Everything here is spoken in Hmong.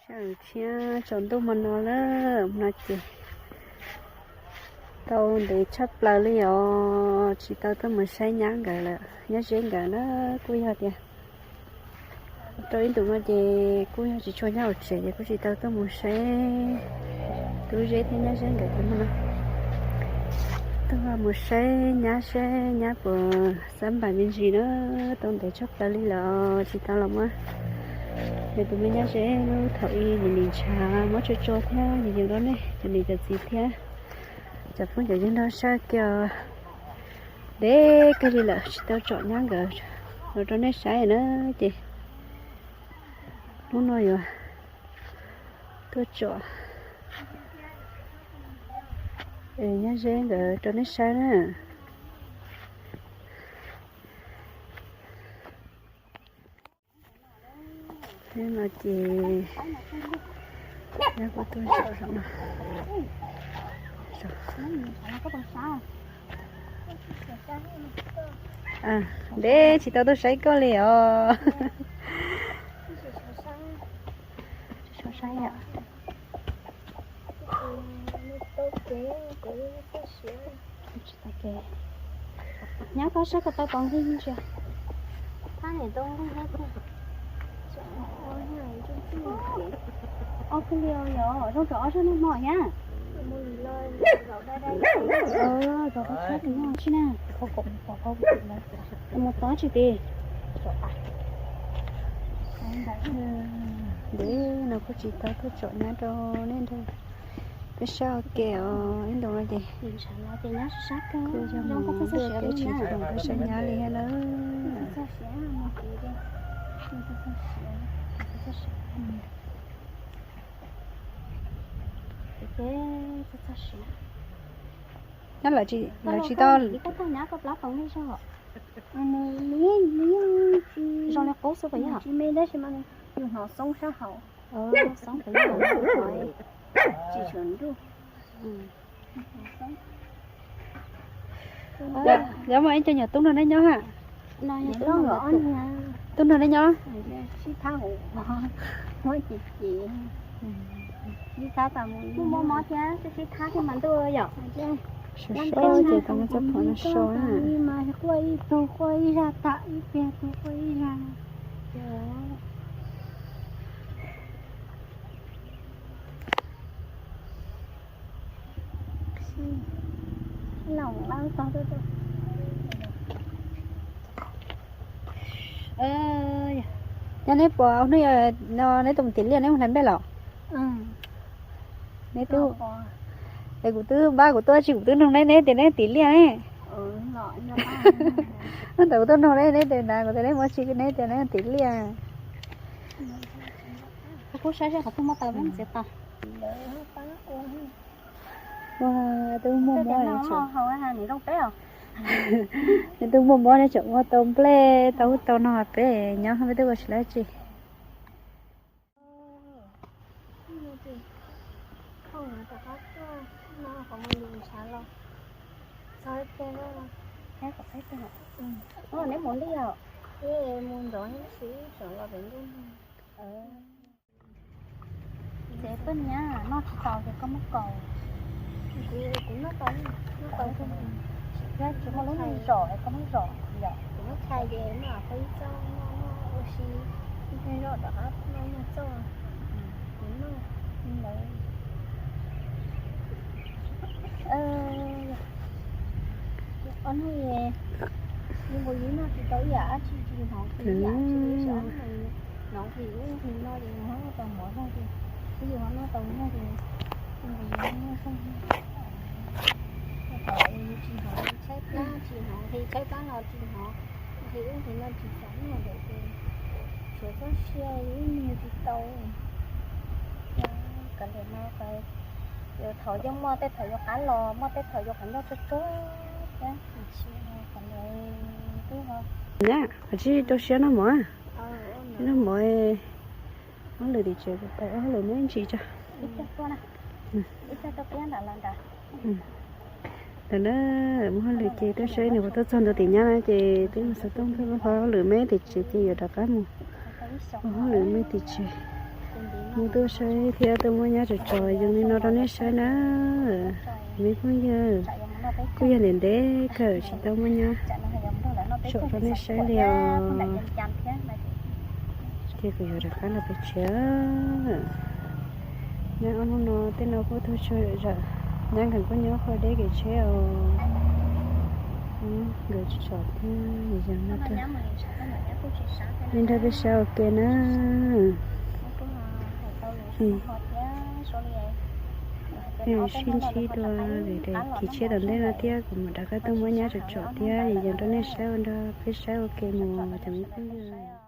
Sab tshiab tsaus ntuj hmo no lawm, hmo no ces tau ntev tshaj plaws li os, tsis tau tuaj mus saib nyab nkawd lawm, nyab Zeb nkawd na. Kuj yog tias rau ib ntus no ces kuj yog tsis tshua nyob hauv tsev ces kuj tsis tau tuaj mus saib Tub Zeb thiab nyab Zeb nkawd ces hmo no tuaj mus saib nyab seb nyab puas xab npais me ntsis na. Tau ntev tshaj plaws li lawm tsis tau los muab nws tus me nyab Zeb lub thaum ub nws nim ntshav muab tso tso thiab yus yus rau nej cov niam cov txiv thiab cov phooj cov ywg nrog saib kiag. Ntev kawg li lawm tsis tau tsom nyab nkawd los rau nej saib na. Ces hnub no yuav tuaj tsom nyab Zeb nkawd rau nej saib na. No ces nyab kuj tuaj zaum no. Ntev tsis tau tuaj saib koj li os. Nyab koj saib ko taw pov nqi ntsia. Ob kawg li yog zoo rau ob zag neeg hmo nyab. Zaum tsis na, mus tod tsis ti. Ntev no kuj tsis tau tuaj tsom nyab rau nej nrog peb saib ua ke os. Ib ntus no ces kuj yog mus luaj kev tsis pom peb saib nyab li thiab na. Nyab lawv tsis tau. Zoo li qub xwb puas yog? Tsis me tab sis mas yus hnov xoob sab hauv. Xoob puas yog? Tsis tshua nruj. Yog mas ib co nyuam tub nrog neb nyob ha. Tub nrog neb nyob. Sib thab, muab ces ces sib thab tas mus. Muaj mob mob thiab sib thab thiab mas ntuj yom. Sov so ces tau muab txoj phom no so na. Mas quaj ib tug quaj ib zaj tam ib pliag tug quaj ib zaj. Nyob neb puas hnub no neb tuaj mus tim liaj neb mus hlais nplej los? Neb twb, es kuv twb npab kuv tuaj tsis kuv twb nug neb, neb tias neb tim liaj ne. Ntawd kuv tuaj nug neb, neb tias na kuv tias neb mus tsis, neb tias neb tim liaj. Kuv saib seb qhov twg muaj taws peb mus txiav taws. Ua, twb muaj mob, nws twb muaj mob neb tseem ua tau nplej tau ub tau no peb nyob peb twb ua tsis tau dab tsi. Neb mus li os? Mus ntxov ib sim tseem los pem ntuj no. Txiv poj niam noj tsis tau ces koj muab kaus. Kuv noj tau, noj tau, thiab tsis muaj lub neej zom es koj muab zom yom. Kuv muab tshais ces noj qhov ib txoj, noj ua si, ib pliag zoj rov qab noj nyuag txoj. Kuv noj li ntawd. Ob hnub li nkaus yus noj tsis tau ib yam dab tsi, tsis hnov kiag ib yam dab tsi li. Hnov nqhis ub nqhis no ces nws ho noj tau mov zog ces, twb yus ho noj tau noj ces, nqhis ub nqhis no, tsis hnov tshaib plab, tsis hnov nqhis tshaib plab los tsis hnov, nqhis ub nqhis no tsis xav noj lawm ces tshuav txoj sia ib niag tsis tau. Kav liam no, thaum yuav muaj tej thaum yuav qab los, muaj tej thaum yuav qhov ncauj tsuag tsuag thiab, kav liam twb ho. Nyab, koj tsis rau siab noj mov, noj mov, hauj lwm tim tsev kuv pab hauj lwm muab ib ntsis tso. Ntawm na, muab hauj lwm ces tuaj saib nws puas tuaj txog ntua tim nyab na ces twb mus xov tooj tuaj muab hauj lwm me tim tsev ces yuav rov qab mus ua hauj lwm me tim tsev. Mus tuaj saib thiab tuaj muab nyab tsom tsom zoo li no rau nej saib na. Me phooj ywg, kuj yog ntev ntev kawg tsis tau muab nyab tsom rau nej saib li os. Ces kuv yuav rov qab los pem tsev. Nyob ob hnub no tej no kuj tuag tsawg zam, nyab nkawd kuj nyob qhov deb kev tsheb os. Nkawd tsom thiab yog no rau nej nrog peb saib ua ke na. Sib ntsib dua lwm daim chim tshiab tom ntej no thiab kuv mam rov qab tuaj muab nyab tsom tsom thiab yog rau nej saib ua nrog peb saib ua ke mus cov me phooj ywg.